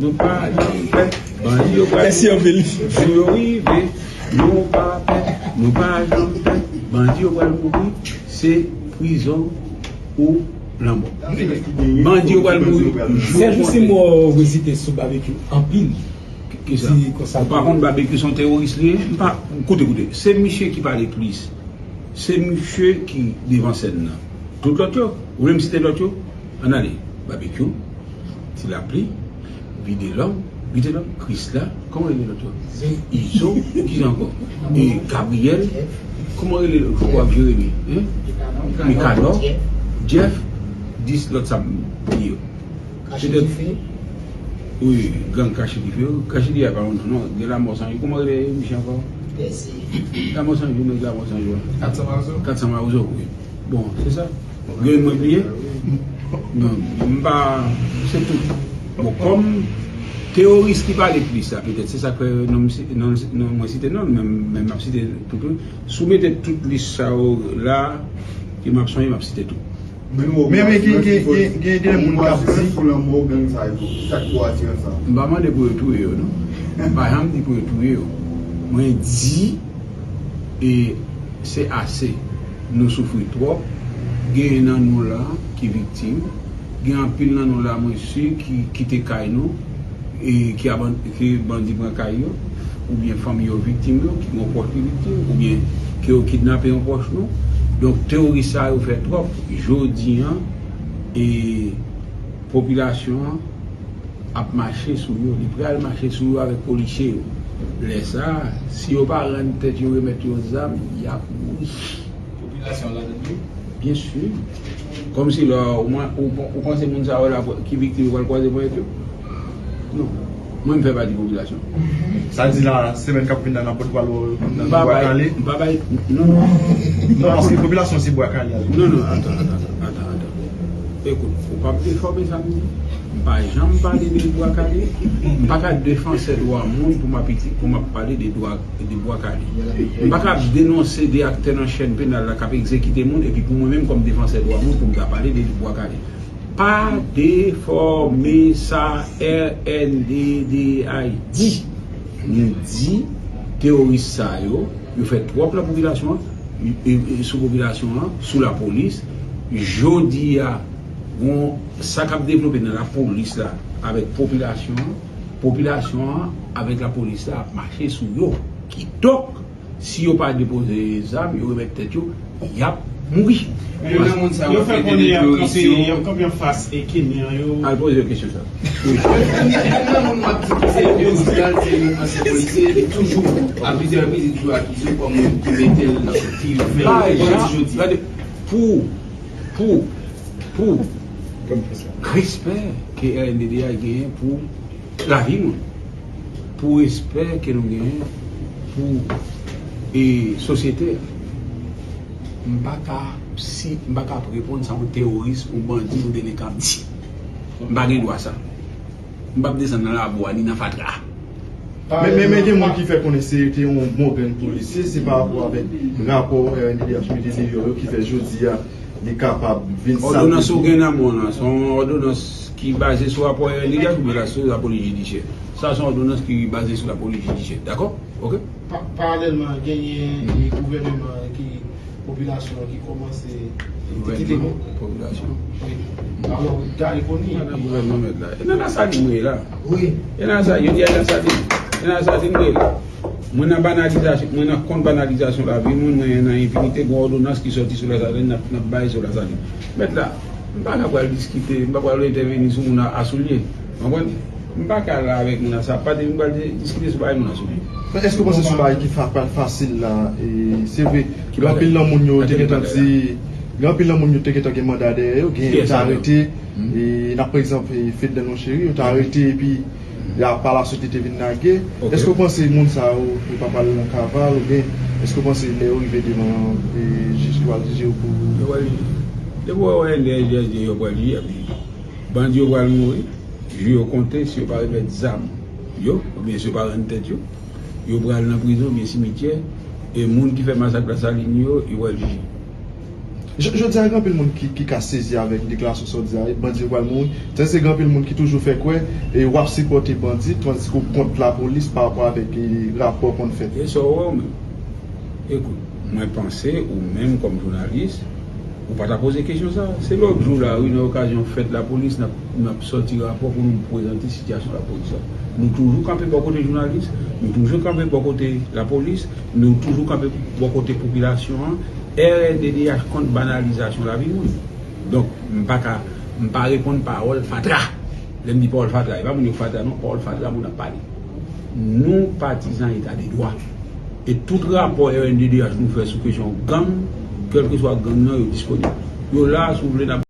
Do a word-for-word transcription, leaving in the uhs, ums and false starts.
Nou pa janm pè, bandi yo pral mouri. Jou yo rive, nou pa pè, nou pa janm pè, bandi yo pral mouri, se prizon ou lanmò. Bandi yo pral mouri. Sèjousi m wè w rezite sou Babekyou anpil. Kisa? Ou pa konn Babekyou se yon teworis li ye? M pa, koute, koute. Se misye ki pale plis. Se misye ki devan sèn nan. Tout lòt yo, ou vle m site lòt yo? Ann ale. Babekyou, Ti Lapli, Vitelòm, Vitelòm, Krisla, kòman rele lòt yo? Izo, kisa ankò? E Gabriyèl, kòman rele lòt yo? Jeremi, hein? Mikanò, Jeff, dis lòt sa m bliye yo. Kache dife? Wi, gang kache dife. Kache dife a pa yon non, non. Gen Lamò San Jou. Kòman rele misye ankò? Lamò San Jou, nèg Lamò San Jou a. Kat San Mawozo? Kat San Mawozo, wi. Bon, se sa. Gen mwen bliye? Non, m pa, se tout. Bon, kòm teworis ki pale plis la, petèt, se sa k fè non, non, non, mwen site non, men, men m ap site tout, wi. Si w mete tout lis sa yo la, ke m ap sonje, m ap site tout. Men, men gen, gen, gen, gen de moun k ap di pou lanmò gang sa yo, sa k pou atire sa. M pa mande pou yo touye yo, non. M pa janm di pou yo touye yo. Mwen di, e se ase. Nou soufri twòp. Genyen nan nou la ki viktim. Gen anpil nan nou la, mwen si, ki kite kay nou. E ki aban-, ke bandi pran kay yo, oubyen fanmi yo viktim yo, ki gon pwòch ki viktim, oubyen ke yo kidnape yon pwòch nou. Donk, teworis sa yo fè twòp. Jodi an, e popilasyon an ap mache sou yo. Li pral mache sou yo avèk polisye yo. Lè sa a, si yo pa rann tèt yo, remèt yo zam, y ap mouri. Popilasyon an ladann tou? Byen si. Kòmsi lè ou, ou, ou panse moun sa yo la ki viktim yo pral kwaze ponyèt yo? Non. Mwen, m fè pati popilasyon. Sa di la, semèn k ap vin la, n ap pot pral nan Bwa Kale? M pa bay, non, non. Non, paske popilasyon se Bwa Kale a. Non, non, atan, atan, atan, atan, atan. Ekout, ou p ap defòme sa m di. M pa janm pale de Bwa Kale. M pa ka defansè dwa moun pou m ap iti, pou m ap pale de dwa de Bwa Kale. M pa ka ap denonse de aktè nan chèn penal la k ap egzekite moun, epi pou mwen menm kòm defansè dwa moun, pou m ta pale de Bwa Kale. Pa defòme sa R N D D I di. Nou di teworis sa yo, yo fè twòp nan popilasyon an, e, e, sou popilasyon an, sou lapolis. Jodi a, gon sa k ap devlope nan lapolis la avèk popilasyon an, popilasyon an avèk lapolis la ap mache sou yo. Kidonk, si yo pa depoze zam, yo remèt tèt yo, y ap mouri. Youn nan moun sa yo fè konnen y ap kanpe, y ap kanpe anfas e Kenyan yo. Al poze yo kesyon sa. Wi. Youn nan moun w ap di ki se yon orijinal, se yon ansyen polisye, li toujou, a plizyè repriz, li toujou akize w kòm moun ki mete l nan, ki fè l jodi. Gade, pou, pou, pou respè ke R N D D I genyen pou lavi moun, pou respè ke nou genyen pou, e, sosyete a. M pa ka, si, m pa ka ap reponn sa yon teworis, yon bandi, yon delenkan ap di. M pa gen dwa sa. M p ap desann nan labou a, ni nan fatra. Men, men, men gen moun ki fè konnen se te yon bon grenn polisye, se pa rapò avèk rapò R N D D H mete deyò yo ki fè jodi a li kapab vin sa. Òdonans ou gen nan men w lan, se yon òdonans ki baze sou rapò R N D D H oubyen la sou lapolis jidisyè? Sa se yon òdonans ki baze sou lapolis jidisyè, dakò? Oke? Pa-, paralèlman, genyen, e, gouvènman ki, popilasyon ki kòmanse kite nou. Popilasyon. Wi. Alò, gade kounye a. Nan gouvènman mèt la. E nan Lasalin mwen ye la. Wi. E nan sa, yo di a Lasalin. E nan Lasalin mwen ye la. Mwen nan banalizasyon, mwen nan kont banalizasyon lavi moun, mwen nan enpinite, gon òdonans ki sòti sou Lasalin, n ap, n ap bay sou Lasalin. Mèt la, m pa ka pral diskite, m pa pral entèveni sou moun a, a soulye. Konprann? M pa ka la avèk moun a sa, pa de m pral di-, diskite sou bagay moun a soulye. Men èske w panse se yon bagay ki fa-, pral fasil la? E, se vre, gen anpil nan moun yo te gentan di, gen anpil nan moun yo te gentan gen manda dèyè yo, gen yo te arete, e, nan pa egzanp, e, Fednan Monchery, yo te arete, epi y a, pa la swit, li te vin lage. Èske w panse moun sa yo, yo pa pral nan kaval, oubyen èske w panse lè yo rive devan, e, jij ki pral jije yo pou... Yo pral jije. Depi w wè N D S G S D yo pral jije, y ap jije. Bandi yo pral mouri. Jou yo konte, si yo pa remèt zam yo, oubyen si yo pa rann tèt yo, yo pral nan prizon oubyen simityè, e moun ki fè masak Lasalin yo, yo pral jije. J- Jodi a, gen anpil moun ki, ki ka sezi avèk deklarasyon sa w di a, bandi yo pral mouri. Tandis ke gen anpil moun ki toujou fè kwè e w ap sipòte bandi, tandis ke w kont lapolis pa rapò avèk e, rapò konn fèt. E sa w wè w menm? Ekout, mwen panse ou menm kòm jounalis, ou pa ta poze kesyon sa. Se lòt jou la, wi, nan okazyon fèt lapolis, n ap, n ap sòti rapò pou nou prezante sitiyasyon lapolis la. Nou toujou kanpe bò kote jounalis, nou toujou kanpe bò kote lapolis, nou toujou kanpe bò kote popilasyon an. R N D D H kont banalizasyon lavi moun. Donk, m pa ka, m pa reponn pawòl fatra. Lè m di pawòl fatra, e pa moun yo fatra non, pawòl fatra moun ap pale. Nou patizan eta de dwa. E tout rapò R N D D H nou fè sou kesyon gang, kèlkeswa gang nan, yo disponib. Yo la, si w vle, n ap